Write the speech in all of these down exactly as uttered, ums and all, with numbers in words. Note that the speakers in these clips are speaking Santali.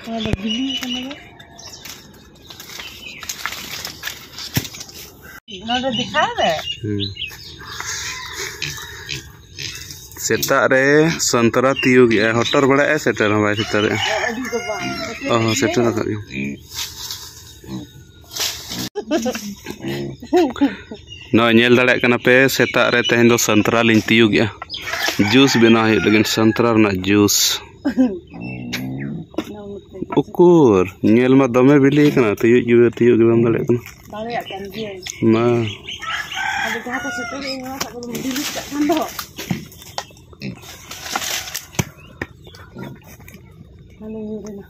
ᱱᱚᱣᱟ ᱫᱚ ᱵᱤᱞᱤ ᱠᱟᱱᱟ ᱫᱚ᱾ ᱱᱚᱰᱮ ᱫᱮᱠᱷᱟᱣ ᱨᱮ? ᱦᱩᱸ᱾ ᱥᱮᱛᱟᱜ ᱨᱮ ᱥᱟᱱᱛᱟᱨᱟ ᱛᱤᱭᱳᱜᱮᱜᱼᱟ, ᱦᱚᱴᱚᱨ ᱵᱟᱲᱟᱭᱮᱜᱼᱟ, ᱥᱮᱴᱮᱨ ᱦᱚᱸ ᱵᱟᱭ ᱥᱮᱴᱮᱨᱮᱜᱼᱟ᱾ ᱟᱹᱰᱤ ᱫᱚ ᱵᱟᱝ᱾ ᱚ ᱦᱚᱸ, ᱥᱮᱴᱮᱨ ᱟᱠᱟᱫ ᱜᱮ᱾ ᱱᱚᱜᱼᱚᱭ ᱧᱮᱞ ᱫᱟᱲᱮᱭᱟᱜ ᱠᱟᱱᱟ ᱯᱮ, ᱥᱮᱛᱟᱜ ᱨᱮ ᱛᱮᱦᱮᱧ ᱫᱚ ᱥᱟᱱᱛᱟᱨᱟ ᱞᱤᱧ ᱛᱤᱭᱳᱜᱮᱜᱼᱟ᱾ ᱡᱩᱥ ᱵᱮᱱᱟᱣ ᱦᱩᱭᱩᱜ ᱞᱟᱹᱜᱤᱫ, ᱥᱟᱱᱛᱟᱨᱟ ᱨᱮᱱᱟᱜ ᱡᱩᱥ᱾ ᱩᱠᱩᱨ, ᱧᱮᱞ ᱢᱟ ᱫᱚᱢᱮ ᱵᱤᱞᱤ ᱠᱟᱱᱟ, ᱛᱤᱭᱳᱜ ᱜᱮ, ᱛᱤᱭᱳᱜ ᱜᱮ ᱵᱟᱢ ᱫᱟᱲᱮᱭᱟᱜ ᱠᱟᱱᱟ᱾ ᱫᱟᱲᱮᱭᱟᱜ ᱠᱟᱱ ᱜᱤᱭᱟᱹᱧ᱾ ᱢᱟ᱾ ᱟᱫᱚ ᱡᱟᱦᱟᱸ ᱠᱚ ᱥᱮᱴᱮᱨ ᱤᱧ ᱱᱚᱣᱟ ᱥᱟᱵ ᱠᱟᱛᱮ ᱰᱤᱞᱤᱴ ᱠᱟᱜ ᱠᱷᱟᱱ ᱫᱚ᱾ ᱢᱟᱱᱮ ᱧᱩᱨ ᱮᱱᱟ᱾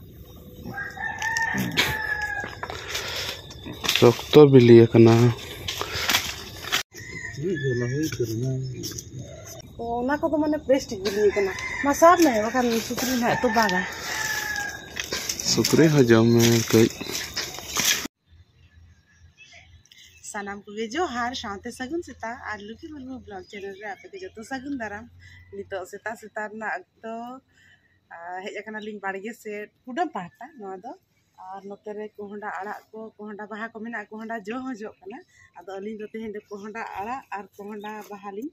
ᱥᱚᱠᱛᱚ ᱵᱤᱞᱤ ᱟᱠᱟᱱᱟ᱾ ᱚ, ᱚᱱᱟ ᱠᱚᱫᱚ ᱢᱟᱱᱮ ᱯᱮᱥᱴ ᱵᱤᱞᱤ ᱟᱠᱟᱱᱟ᱾ ᱢᱟ ᱥᱟᱵ ᱢᱮ, ᱵᱟᱠᱷᱟᱱ ᱥᱩᱠᱨᱤ ᱱᱟᱦᱟᱜ ᱛᱚᱵᱟᱜᱟ᱾ ᱥᱩᱠᱨᱤ ᱦᱚᱸ ᱡᱚᱢ ᱢᱮ ᱠᱟᱹᱡ᱾ ᱥᱟᱱᱟᱢ ᱠᱚᱜᱮ ᱡᱚᱦᱟᱨ, ᱥᱟᱶᱛᱮ ᱥᱟᱹᱜᱩᱱ ᱥᱮᱛᱟᱜ᱾ ᱟᱨ ᱞᱩᱠᱤ ᱢᱩᱨᱢᱩ ᱵᱞᱚᱜ ᱪᱮᱱᱮᱞ ᱨᱮ ᱟᱯᱮ ᱠᱚ ᱡᱚᱛᱚ ᱥᱟᱹᱜᱩᱱ ᱫᱟᱨᱟᱢ᱾ ᱱᱤᱛᱚᱜ ᱥᱮᱛᱟᱜ ᱥᱮᱛᱟᱜ ᱨᱮᱱᱟᱜ ᱚᱠᱛᱚ, ᱟᱨ ᱦᱮᱡ ᱟᱠᱟᱱᱟᱞᱤᱧ ᱵᱟᱲᱜᱮ ᱥᱮᱫ, ᱠᱩᱰᱟᱹᱢ ᱯᱟᱦᱴᱟ ᱱᱚᱣᱟ ᱫᱚ᱾ ᱟᱨ ᱱᱚᱛᱮ ᱨᱮ ᱠᱚᱦᱰᱟ ᱟᱲᱟᱜ ᱠᱚ, ᱠᱚᱦᱰᱟ ᱵᱟᱦᱟ ᱠᱚ ᱢᱮᱱᱟᱜᱼᱟ, ᱠᱚᱦᱰᱟ ᱡᱚ ᱦᱚᱸ ᱡᱚᱜ ᱠᱟᱱᱟ᱾ ᱟᱫᱚ ᱟᱹᱞᱤᱧ ᱫᱚ ᱛᱮᱦᱮᱧ ᱫᱚ ᱠᱚᱦᱰᱟ ᱟᱲᱟᱜ ᱟᱨ ᱠᱚᱦᱰᱟ ᱵᱟᱦᱟ ᱞᱤᱧ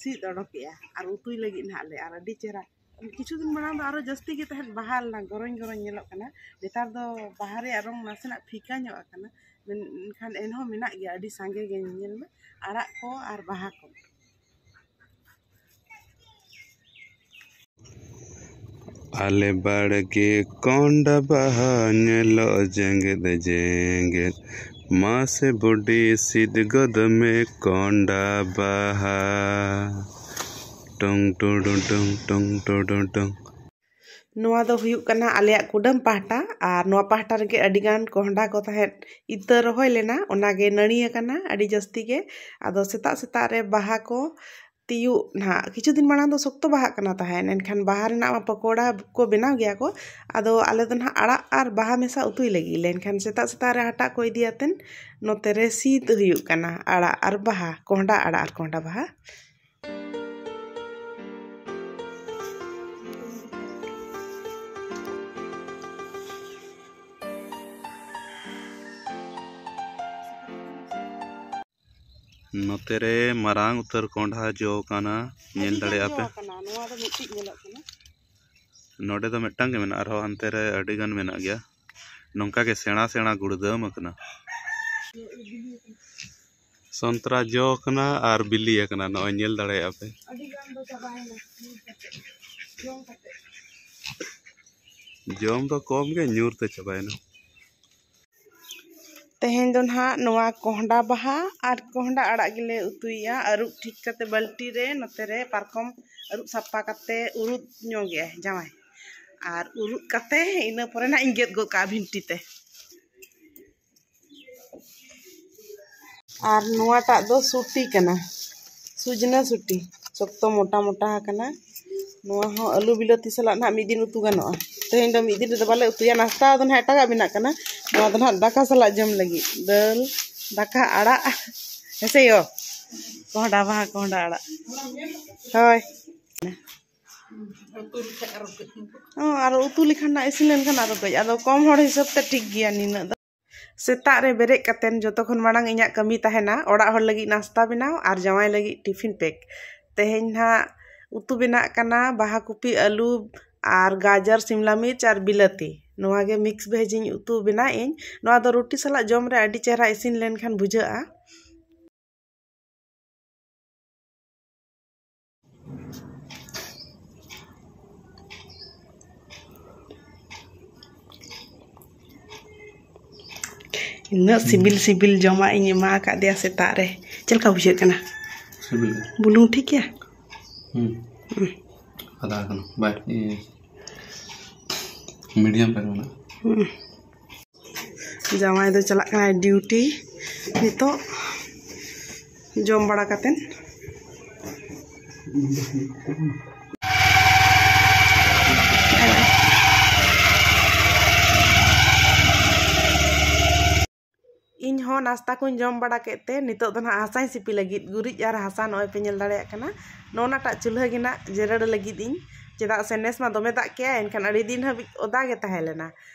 ᱥᱤᱫ ᱚᱰᱚᱠᱮᱜᱼᱟ ᱟᱨ ᱩᱛᱩᱭ ᱞᱟᱹᱜᱤᱫ ᱱᱟᱦᱟᱜ ᱞᱮ᱾ ᱟᱨ ᱟᱹᱰᱤ ᱪᱮᱦᱨᱟ, ᱠᱤᱪᱷᱩ ᱫᱤᱱ ᱢᱟᱲᱟᱝ ᱫᱚ ᱟᱨᱚ ᱡᱟᱹᱥᱛᱤ ᱜᱮ ᱛᱟᱦᱮᱸᱫ, ᱵᱟᱦᱟ ᱞᱮᱱᱟ, ᱜᱚᱨᱚᱧ ᱜᱚᱨᱚᱧ ᱧᱮᱞᱚᱜ ᱠᱟᱱᱟ᱾ ᱱᱮᱛᱟᱨ ᱫᱚ ᱵᱟᱦᱟ ᱨᱮᱭᱟᱜ ᱨᱚᱝ ᱱᱟᱥᱮᱱᱟᱜ ᱯᱷᱤᱠᱟ ᱧᱚᱜ ᱟᱠᱟᱱᱟ, ᱢᱮᱱᱠᱷᱟᱱ ᱮᱱᱦᱚᱸ ᱢᱮᱱᱟᱜ ᱜᱮᱭᱟ, ᱟᱹᱰᱤ ᱥᱟᱸᱜᱮ ᱜᱮ᱾ ᱧᱮᱞ ᱢᱮ, ᱟᱲᱟᱜ ᱠᱚ ᱟᱨ ᱵᱟᱦᱟ ᱠᱚ᱾ ᱟᱞᱮ ᱵᱟᱲᱜᱮ ᱠᱚᱸᱰᱟ ᱵᱟᱦᱟ ᱧᱮᱞᱚᱜ ᱡᱮᱜᱮᱫ ᱡᱮᱜᱮᱫ, ᱢᱟᱥᱮ ᱵᱩᱰᱤ ᱥᱤᱫ ᱜᱚᱫ ᱢᱮ ᱠᱚᱸᱰᱟ ᱵᱟᱦᱟ᱾ ᱴᱚᱝ ᱴᱩᱰᱩ ᱴᱚᱝ, ᱴᱚᱝ ᱴᱩᱰᱩ ᱴᱚᱝ᱾ ᱱᱚᱣᱟ ᱫᱚ ᱦᱩᱭᱩᱜ ᱠᱟᱱᱟ ᱟᱞᱮᱭᱟᱜ ᱠᱩᱰᱟᱹᱢ ᱯᱟᱦᱴᱟ, ᱟᱨ ᱱᱚᱣᱟ ᱯᱟᱦᱴᱟ ᱨᱮᱜᱮ ᱟᱹᱰᱤᱜᱟᱱ ᱠᱚᱸᱦᱰᱟ ᱠᱚ ᱛᱟᱦᱮᱸᱫ ᱤᱛᱟᱹ ᱨᱚᱦᱚᱭ ᱞᱮᱱᱟ, ᱚᱱᱟᱜᱮ ᱱᱟᱹᱲᱤ ᱟᱠᱟᱱᱟ ᱟᱹᱰᱤ ᱡᱟᱹᱥᱛᱤ ᱜᱮ᱾ ᱟᱫᱚ ᱥᱮᱛᱟᱜ ᱥᱮᱛᱟᱜ ᱨᱮ ᱵᱟᱦᱟ ᱠᱚ ᱛᱤᱭᱩᱜ ᱱᱟᱦᱟᱜ, ᱠᱤᱪᱷᱩ ᱫᱤᱱ ᱢᱟᱲᱟᱝ ᱫᱚ ᱥᱚᱠᱛᱚ ᱵᱟᱦᱟᱜ ᱠᱟᱱᱟ ᱛᱟᱦᱮᱸᱫ, ᱮᱱᱠᱷᱟᱱ ᱵᱟᱦᱟ ᱨᱮᱱᱟᱜ ᱢᱟ ᱯᱚᱠᱚᱲᱟ ᱠᱚ ᱵᱮᱱᱟᱣ ᱜᱮᱭᱟ ᱠᱚ᱾ ᱟᱫᱚ ᱟᱞᱮ ᱫᱚ ᱱᱟᱦᱟᱜ ᱟᱲᱟᱜ ᱟᱨ ᱵᱟᱦᱟ ᱢᱮᱥᱟ ᱩᱛᱩᱭ ᱞᱟᱹᱜᱤᱫ ᱞᱮ, ᱮᱱᱠᱷᱟᱱ ᱥᱮᱛᱟᱜ ᱥᱮᱛᱟᱜ ᱨᱮ ᱦᱟᱴᱟᱜ ᱠᱚ ᱤᱫᱤᱭᱟᱛᱮᱱ ᱱᱚᱛᱮ ᱨᱮ ᱥᱤᱫ ᱦᱩᱭᱩᱜ ᱠᱟᱱᱟ ᱟᱲᱟᱜ ᱟᱨ ᱵᱟᱦᱟ, ᱠᱚᱸᱦᱰᱟ ᱟᱲᱟᱜ ᱟᱨ ᱠᱚᱸᱦᱰᱟ ᱵᱟᱦᱟ᱾ ᱱᱚᱛᱮ ᱨᱮ ᱢᱟᱨᱟᱝ ᱩᱛᱟᱹᱨ ᱠᱚᱸᱰᱷᱟ ᱡᱚ ᱠᱟᱱᱟ, ᱧᱮᱞ ᱟᱹᱰᱤ ᱜᱟᱱ ᱫᱟᱲᱮᱭᱟᱜᱼᱟ ᱡᱚ ᱯᱮ᱾ ᱟᱠᱟᱱᱟ᱾ ᱱᱚᱣᱟ ᱫᱚ ᱢᱤᱫᱴᱤᱡ ᱧᱮᱞᱚᱜ ᱠᱟᱱᱟ᱾ ᱱᱚᱰᱮ ᱫᱚ ᱢᱤᱫᱴᱟᱝ ᱜᱮ ᱢᱮᱱᱟᱜᱼᱟ, ᱟᱨᱦᱚᱸ ᱦᱟᱱᱛᱮ ᱨᱮ ᱟᱹᱰᱤ ᱜᱟᱱ ᱢᱮᱱᱟᱜ ᱜᱮᱭᱟ᱾ ᱱᱚᱝᱠᱟ ᱜᱮ ᱥᱮᱬᱟ ᱥᱮᱬᱟ ᱜᱩᱲᱫᱟᱹᱢ ᱟᱠᱟᱱᱟ᱾ ᱥᱚᱱᱛᱨᱟ ᱡᱚ ᱠᱟᱱᱟ ᱟᱨ ᱵᱤᱞᱤ ᱟᱠᱟᱱᱟ, ᱱᱚᱜᱼᱚᱭ ᱧᱮᱞ ᱫᱟᱲᱮᱭᱟᱜᱼᱟ ᱯᱮ᱾ ᱟᱹᱰᱤ ᱜᱟᱱ ᱫᱚ ᱪᱟᱵᱟᱭᱮᱱᱟ, ᱧᱩᱨ ᱠᱟᱛᱮ, ᱡᱚᱢ ᱠᱟᱛᱮ᱾ ᱡᱚᱢ ᱫᱚ ᱠᱚᱢ ᱜᱮ, ᱧᱩᱨ ᱛᱮ ᱪᱟᱵᱟᱭᱮᱱᱟ᱾ ᱛᱮᱦᱮᱧ ᱫᱚ ᱱᱟᱦᱟᱜ ᱱᱚᱣᱟ ᱠᱚᱸᱦᱰᱟ ᱵᱟᱦᱟ ᱟᱨ ᱠᱚᱸᱦᱰᱟ ᱟᱲᱟᱜ ᱜᱮᱞᱮ ᱩᱛᱩᱭᱮᱜᱼᱟ᱾ ᱟᱹᱨᱩᱵ ᱴᱷᱤᱠ ᱠᱟᱛᱮ ᱵᱟᱹᱞᱴᱤ ᱨᱮ ᱱᱚᱛᱮ ᱨᱮ ᱯᱟᱨᱠᱚᱢ ᱟᱹᱨᱩᱵ ᱥᱟᱯᱷᱟ ᱠᱟᱛᱮ ᱩᱨᱩᱫ ᱧᱚᱜᱮᱜᱼᱟᱭ ᱡᱟᱶᱟᱭ᱾ ᱟᱨ ᱩᱨᱩᱫ ᱠᱟᱛᱮ ᱤᱱᱟᱹ ᱯᱚᱨᱮ ᱱᱟᱦᱟᱜ ᱤᱧ ᱜᱮᱫ ᱜᱚᱫ ᱠᱟᱜᱼᱟ ᱵᱷᱤᱱᱴᱤ ᱛᱮ᱾ ᱟᱨ ᱱᱚᱣᱟᱴᱟᱜ ᱫᱚ ᱥᱩᱴᱤ ᱠᱟᱱᱟ, ᱥᱩᱡᱽᱱᱟᱹ ᱥᱩᱴᱤ, ᱥᱚᱠᱛᱚ ᱢᱚᱴᱟ ᱢᱚᱴᱟ ᱟᱠᱟᱱᱟ᱾ ᱱᱚᱣᱟ ᱦᱚᱸ ᱟᱹᱞᱩ ᱵᱤᱞᱟᱹᱛᱤ ᱥᱟᱞᱟᱜ ᱱᱟᱦᱟᱜ ᱢᱤᱫ ᱫᱤᱱ ᱩᱛᱩ ᱜᱟᱱᱚᱜᱼᱟ᱾ ᱛᱮᱦᱮᱧ ᱫᱚ ᱢᱤᱫ ᱫᱤᱱ ᱨᱮᱫᱚ ᱵᱟᱞᱮ ᱩᱛᱩᱭᱟ, ᱱᱟᱥᱛᱟ ᱫᱚ ᱱᱟᱦᱟᱜ ᱮᱴᱟᱜᱟᱜ ᱵᱮᱱᱟᱜ ᱠᱟᱱᱟ᱾ ᱱᱚᱣᱟ ᱫᱚ ᱱᱟᱦᱟᱜ ᱫᱟᱠᱟ ᱥᱟᱞᱟᱜ ᱡᱚᱢ ᱞᱟᱹᱜᱤᱫ, ᱫᱟᱹᱞ, ᱫᱟᱠᱟ, ᱟᱲᱟᱜ, ᱦᱮᱸᱥᱮ ᱭᱳ? ᱠᱚᱸᱦᱰᱟ ᱵᱟᱦᱟ, ᱠᱚᱸᱦᱰᱟ ᱟᱲᱟᱜ᱾ ᱦᱳᱭ᱾ ᱦᱚᱸ, ᱟᱨ ᱩᱛᱩ ᱞᱮᱠᱷᱟᱱ ᱱᱟᱜ, ᱤᱥᱤᱱ ᱞᱮᱱᱠᱷᱟᱱ ᱟᱨᱚ ᱠᱟᱹᱡ, ᱟᱫᱚ ᱠᱚᱢ ᱦᱚᱲ ᱦᱤᱥᱟᱹᱵ ᱛᱮ ᱴᱷᱤᱠ ᱜᱮᱭᱟ ᱱᱤᱱᱟᱹᱜ ᱫᱚ᱾ ᱥᱮᱛᱟᱜ ᱨᱮ ᱵᱮᱨᱮᱫ ᱠᱟᱛᱮᱱ ᱡᱚᱛᱚ ᱠᱷᱚᱱ ᱢᱟᱲᱟᱝ ᱤᱧᱟᱹᱜ ᱠᱟᱹᱢᱤ ᱛᱟᱦᱮᱱᱟ ᱚᱲᱟᱜ ᱦᱚᱲ ᱞᱟᱹᱜᱤᱫ ᱱᱟᱥᱛᱟ ᱵᱮᱱᱟᱣ ᱟᱨ ᱡᱟᱶᱟᱭ ᱞᱟᱹᱜᱤᱫ ᱴᱤᱯᱷᱤᱱ ᱯᱮᱠ᱾ ᱛᱮᱦᱮᱧ ᱱᱟᱦᱟᱜ ᱩᱛᱩ ᱵᱮᱱᱟᱜ ᱠᱟᱱᱟ ᱵᱟᱦᱟ ᱠᱚᱯᱤ, ᱟᱹᱞᱩ ᱟᱨ ᱜᱟᱡᱚᱨ, ᱥᱤᱢᱞᱟ ᱢᱤᱨᱪ ᱟᱨ ᱵᱤᱞᱟᱹᱛᱤ᱾ ᱱᱚᱣᱟ ᱜᱮ ᱢᱤᱠᱥ ᱵᱷᱮᱡᱽ ᱤᱧ ᱩᱛᱩ ᱵᱮᱱᱟᱣᱮᱫ ᱟᱹᱧ᱾ ᱱᱚᱣᱟ ᱫᱚ ᱨᱩᱴᱤ ᱥᱟᱞᱟᱜ ᱡᱚᱢ ᱨᱮ ᱟᱹᱰᱤ ᱪᱮᱦᱨᱟ ᱤᱥᱤᱱ ᱞᱮᱱᱠᱷᱟᱱ ᱵᱩᱡᱷᱟᱹᱜᱼᱟ᱾ ᱩᱱᱟᱹᱜ ᱥᱤᱵᱤᱞ ᱥᱤᱵᱤᱞ ᱡᱚᱢᱟᱜ ᱤᱧ ᱮᱢᱟ ᱟᱠᱟᱫᱮᱭᱟ ᱥᱮᱛᱟᱜ ᱨᱮ᱾ ᱪᱮᱫ ᱞᱮᱠᱟ ᱵᱩᱡᱷᱟᱹᱜ ᱠᱟᱱᱟ? ᱥᱤᱵᱤᱞ ᱜᱮ᱾ ᱵᱩᱞᱩᱝ ᱴᱷᱤᱠ ᱜᱮᱭᱟ? ᱦᱩᱸ᱾ ᱦᱩᱸ᱾ ᱟᱫᱟ ᱟᱠᱟᱱᱟ᱾ ᱵᱟᱭ, ᱤᱭᱟᱹ, ᱢᱤᱰᱤᱭᱟᱢ ᱯᱮᱠ ᱢᱮᱱᱟᱜᱼᱟ᱾ ᱦᱩᱸ᱾ ᱡᱟᱶᱟᱭ ᱫᱚ ᱪᱟᱞᱟᱜ ᱠᱟᱱᱟᱭ ᱰᱤᱭᱩᱴᱤ᱾ ᱱᱤᱛᱚᱜ ᱡᱚᱢ ᱵᱟᱲᱟ ᱠᱟᱛᱮᱱ᱾ ᱤᱧ ᱦᱚᱸ ᱱᱟᱥᱛᱟ ᱠᱚᱧ ᱡᱚᱢ ᱵᱟᱲᱟ ᱠᱮᱫ ᱛᱮ ᱱᱤᱛᱚᱜ ᱫᱚ ᱱᱟᱦᱟᱜ ᱦᱟᱥᱟᱧ ᱥᱤᱯᱤ ᱞᱟᱹᱜᱤᱫ᱾ ᱜᱩᱨᱤᱡ ᱟᱨ ᱦᱟᱥᱟ ᱱᱚᱜᱼᱚᱭ ᱯᱮ ᱧᱮᱞ ᱫᱟᱲᱮᱭᱟᱜ ᱠᱟᱱᱟ᱾ ᱱᱚᱜᱼᱚ ᱱᱟᱴᱟᱜ ᱪᱩᱞᱦᱟᱹ ᱜᱮ ᱱᱟᱜ ᱡᱮᱨᱮᱲ ᱞᱟᱹᱜᱤᱫ ᱤᱧ, ᱪᱮᱫᱟᱜ ᱥᱮ ᱱᱮᱥ ᱢᱟ ᱫᱚᱢᱮ ᱫᱟᱜ ᱠᱮᱜᱼᱟᱭ, ᱮᱱᱠᱷᱟᱱ ᱟᱹᱰᱤ ᱫᱤᱱ ᱦᱟᱹᱵᱤᱡ ᱚᱫᱟ ᱜᱮ ᱛᱟᱦᱮᱸ ᱞᱮᱱᱟ᱾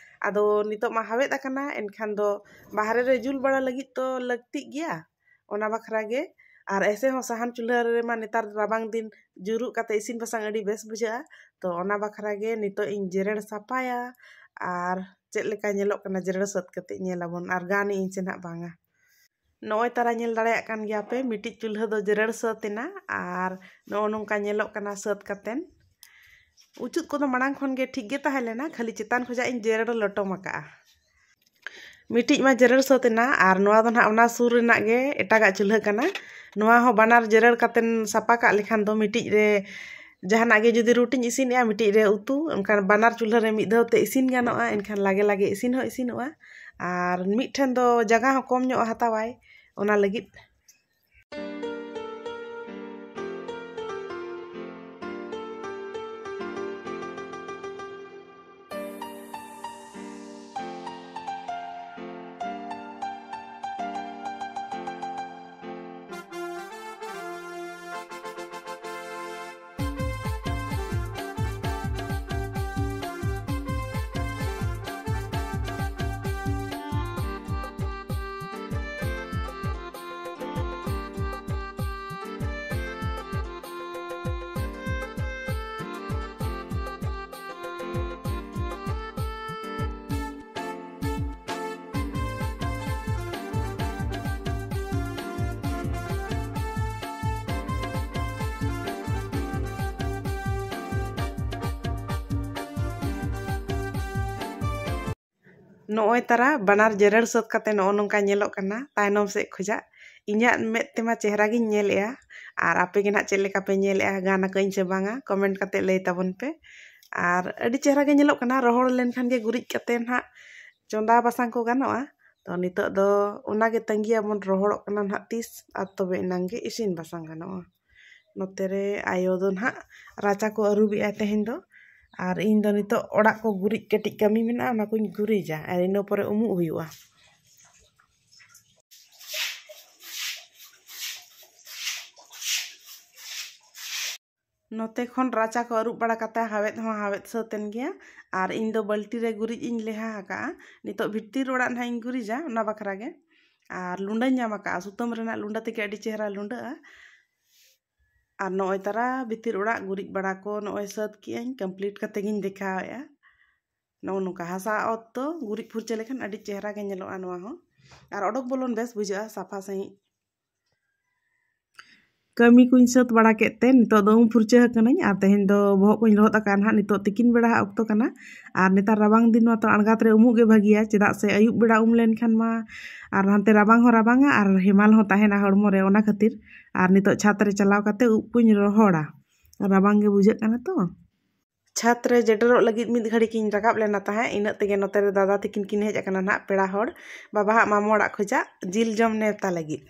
ᱟᱫᱚ ᱱᱤᱛᱚᱜ ᱢᱟ ᱦᱟᱣᱮᱫ ᱟᱠᱟᱱᱟ, ᱮᱱᱠᱷᱟᱱ ᱫᱚ ᱵᱟᱦᱨᱮ ᱨᱮ ᱡᱩᱞ ᱵᱟᱲᱟ ᱞᱟᱹᱜᱤᱫ ᱛᱚ ᱞᱟᱹᱠᱛᱤᱜ ᱜᱮᱭᱟ᱾ ᱚᱱᱟ ᱵᱟᱠᱷᱨᱟ ᱜᱮ᱾ ᱟᱨ ᱮᱥᱮ ᱦᱚᱸ ᱥᱟᱦᱟᱱ ᱪᱩᱞᱦᱟᱹ ᱨᱮᱢᱟ ᱱᱮᱛᱟᱨ ᱨᱟᱵᱟᱝ ᱫᱤᱱ ᱡᱩᱨᱩᱜ ᱠᱟᱛᱮ ᱤᱥᱤᱱ ᱵᱟᱥᱟᱝ ᱟᱹᱰᱤ ᱵᱮᱥ ᱵᱩᱡᱷᱟᱹᱜᱼᱟ᱾ ᱛᱚ ᱚᱱᱟ ᱵᱟᱠᱷᱨᱟ ᱜᱮ ᱱᱤᱛᱚᱜ ᱤᱧ ᱡᱮᱨᱮᱲ ᱥᱟᱯᱷᱟᱭᱟ᱾ ᱟᱨ ᱪᱮᱫ ᱞᱮᱠᱟ ᱧᱮᱞᱚᱜ ᱠᱟᱱᱟ ᱡᱮᱨᱮᱲ ᱥᱟᱹᱛ ᱠᱟᱛᱮ ᱧᱮᱞ ᱟᱵᱚᱱ, ᱟᱨ ᱜᱟᱱ ᱤᱧ ᱥᱮ ᱱᱟᱦᱟᱜ ᱵᱟᱝᱟ᱾ ᱱᱚᱜᱼᱚᱭ ᱛᱟᱨᱟ ᱧᱮᱞ ᱫᱟᱲᱮᱭᱟᱜ ᱠᱟᱱ ᱜᱮᱭᱟ ᱯᱮ, ᱢᱤᱫᱴᱤᱡ ᱪᱩᱞᱦᱟᱹ ᱫᱚ ᱡᱮᱨᱮᱲ ᱥᱟᱹᱛ ᱮᱱᱟ ᱟᱨ ᱱᱚᱜᱼᱚ ᱱᱚᱝᱠᱟ ᱧᱮᱞᱚᱜ ᱠᱟᱱᱟ ᱥᱟᱹᱛ ᱠᱟᱛᱮᱱ᱾ ᱩᱪᱩᱫ ᱠᱚᱫᱚ ᱢᱟᱲᱟᱝ ᱠᱷᱚᱱ ᱜᱮ ᱴᱷᱤᱠ ᱜᱮ ᱛᱟᱦᱮᱸ ᱞᱮᱱᱟ, ᱠᱷᱟᱹᱞᱤ ᱪᱮᱛᱟᱱ ᱠᱷᱚᱱᱟᱜ ᱤᱧ ᱡᱮᱨᱮᱲ ᱞᱚᱴᱚᱢ ᱟᱠᱟᱜᱼᱟ᱾ ᱢᱤᱫᱴᱤᱡ ᱢᱟ ᱡᱮᱨᱮᱲ ᱥᱟᱹᱛ ᱮᱱᱟ ᱟᱨ ᱱᱚᱣᱟ ᱫᱚ ᱱᱟᱦᱟᱜ ᱚᱱᱟ ᱥᱩᱨ ᱨᱮᱱᱟᱜ ᱜᱮ ᱮᱴᱟᱜᱟᱜ ᱪᱩᱞᱦᱟᱹ ᱠᱟᱱᱟ᱾ ᱱᱚᱣᱟ ᱦᱚᱸ ᱵᱟᱱᱟᱨ ᱡᱮᱨᱮᱲ ᱠᱟᱛᱮᱱ ᱥᱟᱯᱟ ᱠᱟᱜ ᱞᱮᱠᱷᱟᱱ ᱫᱚ ᱢᱤᱫᱴᱤᱡ ᱨᱮ ᱡᱟᱦᱟᱱᱟᱜ ᱜᱮ ᱡᱩᱫᱤ ᱨᱩᱴᱤᱧ ᱤᱥᱤᱱᱮᱜᱼᱟ, ᱢᱤᱫᱴᱤᱡ ᱨᱮ ᱩᱛᱩ, ᱮᱱᱠᱷᱟᱱ ᱵᱟᱱᱟᱨ ᱪᱩᱞᱦᱟᱹ ᱨᱮ ᱢᱤᱫ ᱫᱷᱟᱣ ᱛᱮ ᱤᱥᱤᱱ ᱜᱟᱱᱚᱜᱼᱟ᱾ ᱮᱱᱠᱷᱟᱱ ᱞᱟᱜᱮ ᱞᱟᱜᱮ ᱤᱥᱤᱱ ᱦᱚᱸ ᱤᱥᱤᱱᱚᱜᱼᱟ ᱟᱨ ᱢᱤᱫᱴᱷᱮᱱ ᱫᱚ ᱡᱟᱭᱜᱟ ᱦᱚᱸ ᱠᱚᱢ ᱧᱚᱜ ᱦᱟᱛᱟᱣᱟᱭ, ᱚᱱᱟ ᱞᱟᱹᱜᱤᱫ᱾ ᱱᱚᱜᱼᱚᱭ ᱛᱟᱨᱟ ᱵᱟᱱᱟᱨ ᱡᱮᱨᱮᱲ ᱥᱟᱹᱛ ᱠᱟᱛᱮ ᱱᱚᱜᱼᱚ ᱱᱚᱝᱠᱟ ᱧᱮᱞᱚᱜ ᱠᱟᱱᱟ ᱛᱟᱭᱱᱚᱢ ᱥᱮᱫ ᱠᱷᱚᱡᱟᱜ᱾ ᱤᱧᱟᱹᱜ ᱢᱮᱫ ᱛᱮᱢᱟ ᱪᱮᱦᱨᱟ ᱜᱤᱧ ᱧᱮᱞᱮᱜᱼᱟ, ᱟᱨ ᱟᱯᱮ ᱜᱮ ᱱᱟᱦᱟᱜ ᱪᱮᱫ ᱞᱮᱠᱟ ᱯᱮ ᱧᱮᱞᱮᱜᱼᱟ, ᱜᱟᱱ ᱟᱠᱟᱜ ᱟᱹᱧ ᱥᱮ ᱵᱟᱝᱟ, ᱠᱚᱢᱮᱱᱴ ᱠᱟᱛᱮ ᱞᱟᱹᱭ ᱛᱟᱵᱚᱱ ᱯᱮ᱾ ᱟᱨ ᱟᱹᱰᱤ ᱪᱮᱦᱨᱟ ᱜᱮ ᱧᱮᱞᱚᱜ ᱠᱟᱱᱟ, ᱨᱚᱦᱚᱲ ᱞᱮᱱᱠᱷᱟᱱ ᱜᱮ ᱜᱩᱨᱤᱡ ᱠᱟᱛᱮ ᱱᱟᱦᱟᱜ ᱪᱚᱸᱫᱟ ᱵᱟᱥᱟᱝ ᱠᱚ ᱜᱟᱱᱚᱜᱼᱟ᱾ ᱛᱚ ᱱᱤᱛᱚᱜ ᱫᱚ ᱚᱱᱟ ᱜᱮ ᱛᱟᱺᱜᱤᱭᱟᱵᱚᱱ, ᱨᱚᱦᱚᱲᱚᱜ ᱠᱟᱱᱟ ᱱᱟᱦᱟᱜ ᱛᱤᱥ, ᱟᱨ ᱛᱚᱵᱮ ᱮᱱᱟᱝ ᱜᱮ ᱤᱥᱤᱱ ᱵᱟᱥᱟᱝ ᱜᱟᱱᱚᱜᱼᱟ᱾ ᱱᱚᱛᱮ ᱨᱮ ᱟᱭᱳ ᱫᱚ ᱱᱟᱦᱟᱜ ᱨᱟᱪᱟ ᱠᱚ ᱟᱹᱨᱩᱵᱮᱜᱼᱟ ᱛᱮᱦᱮᱧ ᱫᱚ, ᱟᱨ ᱤᱧ ᱫᱚ ᱱᱤᱛᱚᱜ ᱚᱲᱟᱜ ᱠᱚ ᱜᱩᱨᱤᱡ ᱠᱟᱹᱴᱤᱡ ᱠᱟᱹᱢᱤ ᱢᱮᱱᱟᱜᱼᱟ, ᱚᱱᱟ ᱠᱚᱧ ᱜᱩᱨᱤᱡᱟ, ᱟᱨ ᱤᱱᱟᱹ ᱯᱚᱨᱮ ᱩᱢᱩᱜ ᱦᱩᱭᱩᱜᱼᱟ᱾ ᱱᱚᱛᱮ ᱠᱷᱚᱱ ᱨᱟᱪᱟ ᱠᱚ ᱟᱹᱨᱩᱵ ᱵᱟᱲᱟ ᱠᱟᱛᱮ ᱦᱟᱣᱮᱫ ᱦᱚᱸ ᱦᱟᱣᱮᱫ ᱥᱟᱹᱛ ᱮᱱ ᱜᱮᱭᱟ, ᱟᱨ ᱤᱧ ᱫᱚ ᱵᱟᱹᱞᱴᱤ ᱨᱮ ᱜᱩᱨᱤᱡ ᱤᱧ ᱞᱮᱦᱟ ᱟᱠᱟᱜᱼᱟ᱾ ᱱᱤᱛᱚᱜ ᱵᱷᱤᱛᱤᱨ ᱚᱲᱟᱜ ᱱᱟᱦᱟᱜ ᱤᱧ ᱜᱩᱨᱤᱡᱟ, ᱚᱱᱟ ᱵᱟᱠᱷᱨᱟ ᱜᱮ᱾ ᱟᱨ ᱞᱩᱸᱰᱟᱹᱧ ᱧᱟᱢ ᱟᱠᱟᱫᱼᱟ, ᱥᱩᱛᱟᱹᱢ ᱨᱮᱱᱟᱜ ᱞᱩᱸᱰᱟᱹ ᱛᱮᱜᱮ ᱟᱹᱰᱤ ᱪᱮᱦᱨᱟ ᱞᱩᱸᱰᱟᱹᱜᱼᱟ᱾ ᱟᱨ ᱱᱚᱜᱼᱚᱭ ᱛᱟᱨᱟ ᱵᱷᱤᱛᱤᱨ ᱚᱲᱟᱜ ᱜᱩᱨᱤᱡ ᱵᱟᱲᱟ ᱠᱚ ᱱᱚᱜᱼᱚᱭ ᱥᱟᱹᱛ ᱠᱮᱜᱼᱟᱹᱧ, complete ᱠᱟᱛᱮ ᱜᱤᱧ ᱫᱮᱠᱷᱟᱣᱮᱫᱼᱟ᱾ ᱱᱚᱜᱼᱚ ᱱᱚᱝᱠᱟ ᱦᱟᱥᱟ ᱚᱛ ᱫᱚ ᱜᱩᱨᱤᱡ ᱯᱷᱩᱨᱪᱟᱹ ᱞᱮᱠᱷᱟᱱ ᱟᱹᱰᱤ ᱪᱮᱦᱨᱟ ᱜᱮ ᱧᱮᱞᱚᱜᱼᱟ ᱱᱚᱣᱟ ᱦᱚᱸ, ᱟᱨ ᱚᱰᱚᱠ ᱵᱚᱞᱚᱱ ᱵᱮᱥ ᱵᱩᱡᱷᱟᱹᱜᱼᱟ ᱥᱟᱯᱷᱟ ᱥᱟᱺᱦᱤᱡ᱾ ᱠᱟᱹᱢᱤ ᱠᱚᱧ ᱥᱟᱹᱛ ᱵᱟᱲᱟ ᱠᱮᱫ ᱛᱮ ᱱᱤᱛᱚᱜ ᱫᱚ ᱩᱢ ᱯᱷᱩᱨᱪᱟᱹ ᱟᱠᱟᱱᱟᱹᱧ, ᱟᱨ ᱛᱮᱦᱮᱧ ᱫᱚ ᱵᱚᱦᱚᱜ ᱠᱚᱧ ᱞᱚᱦᱚᱫ ᱟᱠᱟᱫᱼᱟ ᱱᱟᱦᱟᱜ᱾ ᱱᱤᱛᱚᱜ ᱛᱤᱠᱤᱱ ᱵᱮᱲᱟ ᱦᱟᱜ ᱚᱠᱛᱚ ᱠᱟᱱᱟ, ᱟᱨ ᱱᱮᱛᱟᱨ ᱨᱟᱵᱟᱝ ᱫᱤᱱ ᱢᱟᱛᱚ ᱟᱬᱜᱟᱛ ᱨᱮ ᱩᱢᱩᱜ ᱜᱮ ᱵᱷᱟᱹᱜᱤᱭᱟ, ᱪᱮᱫᱟᱜ ᱥᱮ ᱟᱹᱭᱩᱵ ᱵᱮᱲᱟ ᱩᱢ ᱞᱮᱱᱠᱷᱟᱱ ᱢᱟ ᱟᱨ ᱦᱟᱱᱛᱮ ᱨᱟᱵᱟᱝ ᱦᱚᱸ ᱨᱟᱵᱟᱝᱟ ᱟᱨ ᱦᱮᱢᱟᱞ ᱦᱚᱸ ᱛᱟᱦᱮᱱᱟ ᱦᱚᱲᱢᱚ ᱨᱮ, ᱚᱱᱟ ᱠᱷᱟᱹᱛᱤᱨ᱾ ᱟᱨ ᱱᱤᱛᱚᱜ ᱪᱷᱟᱫᱽ ᱨᱮ ᱪᱟᱞᱟᱣ ᱠᱟᱛᱮ ᱩᱵ ᱠᱚᱧ ᱨᱚᱦᱚᱲᱟ, ᱨᱟᱵᱟᱝ ᱜᱮ ᱵᱩᱡᱷᱟᱹᱜ ᱠᱟᱱᱟ ᱛᱚ᱾ ᱪᱷᱟᱫᱽ ᱨᱮ ᱡᱮᱰᱮᱨᱚᱜ ᱞᱟᱹᱜᱤᱫ ᱢᱤᱫ ᱜᱷᱟᱹᱲᱤ ᱠᱤᱧ ᱨᱟᱠᱟᱵ ᱞᱮᱱᱟ ᱛᱟᱦᱮᱸᱫ, ᱤᱱᱟᱹᱜ ᱛᱮᱜᱮ ᱱᱚᱛᱮ ᱨᱮ ᱫᱟᱫᱟ ᱛᱤᱠᱤᱱ ᱠᱤᱱ ᱦᱮᱡ ᱟᱠᱟᱱᱟ ᱱᱟᱦᱟᱜ ᱯᱮᱲᱟ ᱦᱚᱲ, ᱵᱟᱵᱟᱦᱟᱜ ᱢᱟᱢᱚ ᱚᱲᱟᱜ ᱠᱷᱚᱡᱟᱜ ᱡᱤᱞ ᱡᱚᱢ ᱱᱮᱣᱛᱟ ᱞᱟᱹᱜᱤᱫ᱾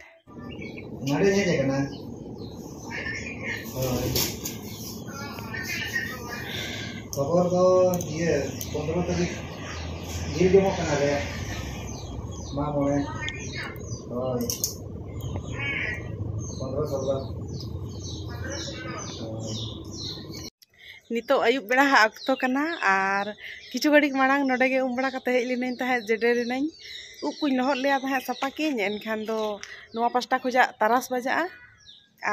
ᱱᱚᱰᱮᱧ ᱦᱮᱡ ᱟᱠᱟᱱᱟ᱾ ᱦᱳᱭ᱾ ᱠᱷᱚᱵᱚᱨ ᱫᱚ ᱤᱭᱟᱹ, ᱯᱚᱱᱨᱚ ᱛᱟᱹᱨᱤᱠᱷ ᱡᱤᱞ ᱡᱚᱢᱚᱜ ᱠᱟᱱᱟ ᱞᱮ᱾ ᱢᱟᱜ ᱢᱚᱬᱮ᱾ ᱦᱳᱭ᱾ ᱯᱚᱱᱨᱚ ᱥᱳᱞᱞᱳ᱾ ᱦᱳᱭ᱾ ᱱᱤᱛᱚᱜ ᱟᱹᱭᱩᱵ ᱵᱮᱲᱟ ᱦᱟᱜ ᱚᱠᱛᱚ ᱠᱟᱱᱟ, ᱟᱨ ᱠᱤᱪᱷᱩ ᱜᱷᱟᱹᱲᱤᱡ ᱢᱟᱲᱟᱝ ᱱᱚᱰᱮ ᱜᱮ ᱩᱢ ᱵᱟᱲᱟ ᱠᱟᱛᱮ ᱦᱮᱡ ᱞᱮᱱᱟᱹᱧ ᱛᱟᱦᱮᱸᱫ, ᱡᱮᱰᱮᱨ ᱮᱱᱟᱹᱧ᱾ ᱩᱵ ᱠᱚᱧ ᱞᱚᱦᱚᱫ ᱞᱮᱭᱟ ᱛᱟᱦᱮᱸᱫ ᱥᱟᱯᱷᱟ ᱠᱤᱧ, ᱮᱱᱠᱷᱟᱱ ᱫᱚ ᱱᱚᱣᱟ ᱯᱟᱥᱴᱟ ᱠᱷᱚᱡᱟᱜ ᱛᱟᱨᱟᱥ ᱵᱟᱡᱟᱜᱼᱟ,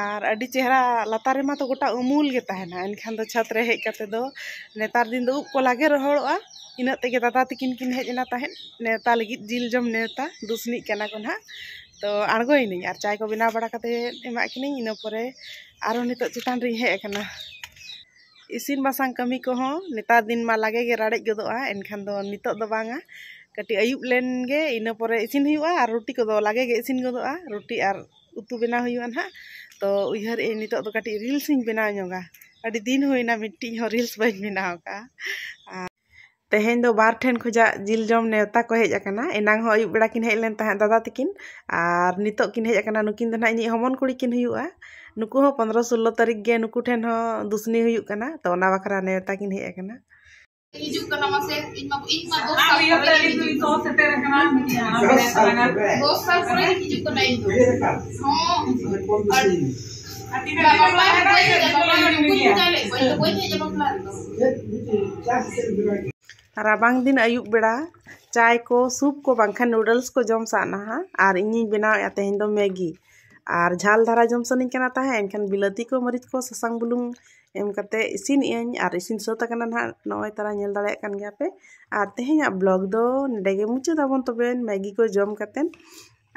ᱟᱨ ᱟᱹᱰᱤ ᱪᱮᱦᱨᱟ ᱞᱟᱛᱟᱨ ᱨᱮᱢᱟ ᱛᱚ ᱜᱚᱴᱟ ᱩᱢᱩᱞ ᱜᱮ ᱛᱟᱦᱮᱱᱟ, ᱮᱱᱠᱷᱟᱱ ᱫᱚ ᱪᱷᱟᱫᱽ ᱨᱮ ᱦᱮᱡ ᱠᱟᱛᱮ ᱫᱚ ᱱᱮᱛᱟᱨ ᱫᱤᱱ ᱫᱚ ᱩᱵ ᱠᱚ ᱞᱟᱜᱮ ᱨᱚᱦᱚᱲᱚᱜᱼᱟ᱾ ᱤᱱᱟᱹᱜ ᱛᱮᱜᱮ ᱫᱟᱫᱟ ᱛᱤᱠᱤᱱ ᱠᱤᱱ ᱦᱮᱡ ᱮᱱᱟ ᱛᱟᱦᱮᱸᱫ ᱱᱮᱣᱛᱟ ᱞᱟᱹᱜᱤᱫ, ᱡᱤᱞ ᱡᱚᱢ ᱱᱮᱣᱛᱟ, ᱫᱩᱥᱱᱤᱜ ᱠᱟᱱᱟ ᱠᱚ ᱱᱟᱦᱟᱜ᱾ ᱛᱚ ᱟᱬᱜᱚᱭᱮᱱᱟᱹᱧ ᱟᱨ ᱪᱟᱭ ᱠᱚ ᱵᱮᱱᱟᱣ ᱵᱟᱲᱟ ᱠᱟᱛᱮ ᱮᱢᱟᱜ ᱠᱤᱱᱟᱹᱧ, ᱤᱱᱟᱹ ᱯᱚᱨᱮ ᱟᱨᱦᱚᱸ ᱱᱤᱛᱚᱜ ᱪᱮᱛᱟᱱ ᱨᱤᱧ ᱦᱮᱡ ᱟᱠᱟᱱᱟ᱾ ᱤᱥᱤᱱ ᱵᱟᱥᱟᱝ ᱠᱟᱹᱢᱤ ᱠᱚᱦᱚᱸ ᱱᱮᱛᱟᱨ ᱫᱤᱱ ᱢᱟ ᱞᱟᱜᱮ ᱜᱮ ᱨᱟᱲᱮᱡ ᱜᱚᱫᱚᱜᱼᱟ, ᱮᱱᱠᱷᱟᱱ ᱫᱚ ᱱᱤᱛᱚᱜ ᱫᱚ ᱵᱟᱝᱟ, ᱠᱟᱹᱴᱤᱡ ᱟᱹᱭᱩᱵ ᱞᱮᱱ ᱜᱮ ᱤᱱᱟᱹ ᱯᱚᱨᱮ ᱤᱥᱤᱱ ᱦᱩᱭᱩᱜᱼᱟ᱾ ᱟᱨ ᱨᱩᱴᱤ ᱠᱚᱫᱚ ᱞᱟᱜᱮ ᱜᱮ ᱤᱥᱤᱱ ᱜᱚᱫᱚᱜᱼᱟ, ᱨᱩᱴᱤ ᱟᱨ ᱩᱛᱩ ᱵᱮᱱᱟᱣ ᱦᱩᱭᱩᱜᱼᱟ ᱱᱟᱦᱟᱜ᱾ ᱛᱚ ᱩᱭᱦᱟᱹᱨᱮᱫ ᱟᱹᱧ ᱱᱤᱛᱚᱜ ᱫᱚ ᱠᱟᱹᱴᱤᱡ reels ᱤᱧ ᱵᱮᱱᱟᱣ ᱧᱚᱜᱟ, ᱟᱹᱰᱤ ᱫᱤᱱ ᱦᱩᱭᱱᱟ ᱢᱤᱫᱴᱤᱡ ᱦᱚᱸ reels ᱵᱟᱹᱧ ᱵᱮᱱᱟᱣ ᱟᱠᱟᱫᱼᱟ᱾ ᱟᱨ ᱛᱮᱦᱮᱧ ᱫᱚ ᱵᱟᱨ ᱴᱷᱮᱱ ᱠᱷᱚᱡᱟᱜ ᱡᱤᱞ ᱡᱚᱢ ᱱᱮᱣᱛᱟ ᱠᱚ ᱦᱮᱡ ᱟᱠᱟᱱᱟ᱾ ᱮᱱᱟᱝ ᱦᱚᱸ ᱟᱹᱭᱩᱵ ᱵᱮᱲᱟ ᱠᱤᱱ ᱦᱮᱡ ᱞᱮᱱ ᱛᱟᱦᱮᱸᱫ ᱫᱟᱫᱟ ᱛᱤᱠᱤᱱ, ᱟᱨ ᱱᱤᱛᱚᱜ ᱠᱤᱱ ᱦᱮᱡ ᱟᱠᱟᱱᱟ᱾ ᱱᱩᱠᱤᱱ ᱫᱚ ᱱᱟᱦᱟᱜ ᱤᱧᱤᱡ ᱦᱚᱢᱚᱱ ᱠᱩᱲᱤ ᱠᱤᱱ ᱦᱩᱭᱩᱜᱼᱟ᱾ ᱱᱩᱠᱩ ᱦᱚᱸ ᱯᱚᱱᱨᱚ ᱥᱳᱞᱞᱳ ᱛᱟᱹᱨᱤᱠᱷ ᱜᱮ ᱱᱩᱠᱩ ᱴᱷᱮᱱ ᱦᱚᱸ ᱫᱩᱥᱱᱤ ᱦᱩᱭᱩᱜ ᱠᱟᱱᱟ, ᱛᱚ ᱚᱱᱟ ᱵᱟᱠᱷᱨᱟ ᱱᱮᱣᱛᱟ ᱠᱤᱱ ᱦᱮᱡ ᱟᱠᱟᱱᱟ᱾ ᱦᱤᱡᱩᱜ ᱠᱟᱱᱟ ᱢᱟᱥᱮ, ᱤᱧ ᱢᱟ, ᱤᱧ ᱢᱟ ᱫᱚᱥ ᱥᱟᱞ ᱯᱚᱨᱮ ᱜᱤᱧ ᱦᱤᱡᱩᱜ ᱠᱟᱱᱟ᱾ ᱫᱚᱥ ᱥᱟᱞ ᱯᱚᱨᱮ ᱜᱤᱧ ᱦᱤᱡᱩᱜ ᱠᱟᱱᱟ ᱤᱧ ᱫᱚ᱾ ᱦᱚᱸ᱾ ᱟᱨ ᱵᱟᱵᱟ ᱵᱟᱹᱧ ᱦᱮᱡ ᱟᱠᱟᱱᱟ, ᱵᱟᱹᱧ ᱦᱮᱡ ᱟᱠᱟᱱᱟ ᱵᱟᱯᱞᱟ ᱨᱮᱫᱚ᱾ ᱨᱟᱵᱟᱝ ᱫᱤᱱ ᱟᱹᱭᱩᱵ ᱵᱮᱲᱟ ᱪᱟᱭ ᱠᱚ, ᱥᱩᱯ ᱠᱚ, ᱵᱟᱝᱠᱷᱟᱱ ᱱᱩᱰᱚᱞᱥ ᱠᱚ ᱡᱚᱢ ᱥᱟᱱᱟᱣᱟ᱾ ᱟᱨ ᱤᱧᱤᱧ ᱵᱮᱱᱟᱣᱮᱫᱼᱟ ᱛᱮᱦᱮᱧ ᱫᱚ ᱢᱮᱜᱤ᱾ ᱟᱨ ᱡᱷᱟᱞ ᱫᱷᱟᱨᱟ ᱡᱚᱢ ᱥᱟᱱᱟᱧ ᱠᱟᱱᱟ ᱛᱟᱦᱮᱸᱫ, ᱮᱱᱠᱷᱟᱱ ᱵᱤᱞᱟᱹᱛᱤ ᱠᱚ, ᱢᱟᱹᱨᱤᱪ ᱠᱚ, ᱥᱟᱥᱟᱝ ᱵᱩᱞᱩᱝ ᱮᱢ ᱠᱟᱛᱮ ᱤᱥᱤᱱᱮᱫ ᱟᱹᱧ᱾ ᱟᱨ ᱤᱥᱤᱱ ᱥᱟᱹᱛ ᱟᱠᱟᱱᱟ ᱱᱟᱦᱟᱜ, ᱱᱚᱜᱼᱚᱭ ᱛᱟᱨᱟ ᱧᱮᱞ ᱫᱟᱲᱮᱭᱟᱜ ᱠᱟᱱ ᱜᱮᱭᱟ ᱯᱮ᱾ ᱟᱨ ᱛᱮᱦᱮᱧᱟᱜ ᱵᱞᱚᱜ ᱫᱚ ᱱᱚᱰᱮ ᱜᱮ ᱢᱩᱪᱟᱹᱫ ᱟᱵᱚᱱ ᱛᱚᱵᱮ, ᱢᱮᱜᱤ ᱠᱚ ᱡᱚᱢ ᱠᱟᱛᱮ᱾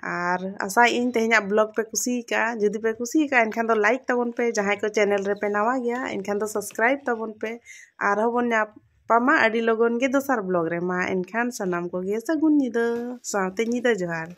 ᱟᱨ ᱟᱥᱟᱭᱮᱫ ᱟᱹᱧ ᱛᱮᱦᱮᱧᱟᱜ ᱵᱞᱚᱜ ᱯᱮ ᱠᱩᱥᱤ ᱟᱠᱟᱫᱼᱟ᱾ ᱡᱩᱫᱤ ᱯᱮ ᱠᱩᱥᱤ ᱟᱠᱟᱫᱼᱟ, ᱮᱱᱠᱷᱟᱱ ᱫᱚ ᱞᱟᱭᱤᱠ ᱛᱟᱵᱚᱱ ᱯᱮ᱾ ᱡᱟᱦᱟᱸᱭ ᱠᱚ ᱪᱮᱱᱮᱞ ᱨᱮᱯᱮ ᱱᱟᱣᱟ ᱜᱮᱭᱟ, ᱮᱱᱠᱷᱟᱱ ᱫᱚ ᱥᱟᱵᱥᱠᱨᱟᱭᱤᱵ ᱛᱟᱵᱚᱱ ᱯᱮ᱾ ᱟᱨᱦᱚᱸ ᱵᱚᱱ ᱧᱟᱯᱟᱢᱟ ᱟᱹᱰᱤ ᱞᱚᱜᱚᱱ ᱜᱮ ᱫᱚᱥᱟᱨ ᱵᱞᱚᱜ ᱨᱮ᱾ ᱢᱟ ᱮᱱᱠᱷᱟᱱ ᱥᱟᱱᱟᱢ ᱠᱚᱜᱮ ᱥᱟᱹᱜᱩᱱ ᱧᱤᱫᱟᱹ, ᱥᱟᱶᱛᱮ ᱧᱤᱫᱟᱹ ᱡᱚᱦᱟᱨ᱾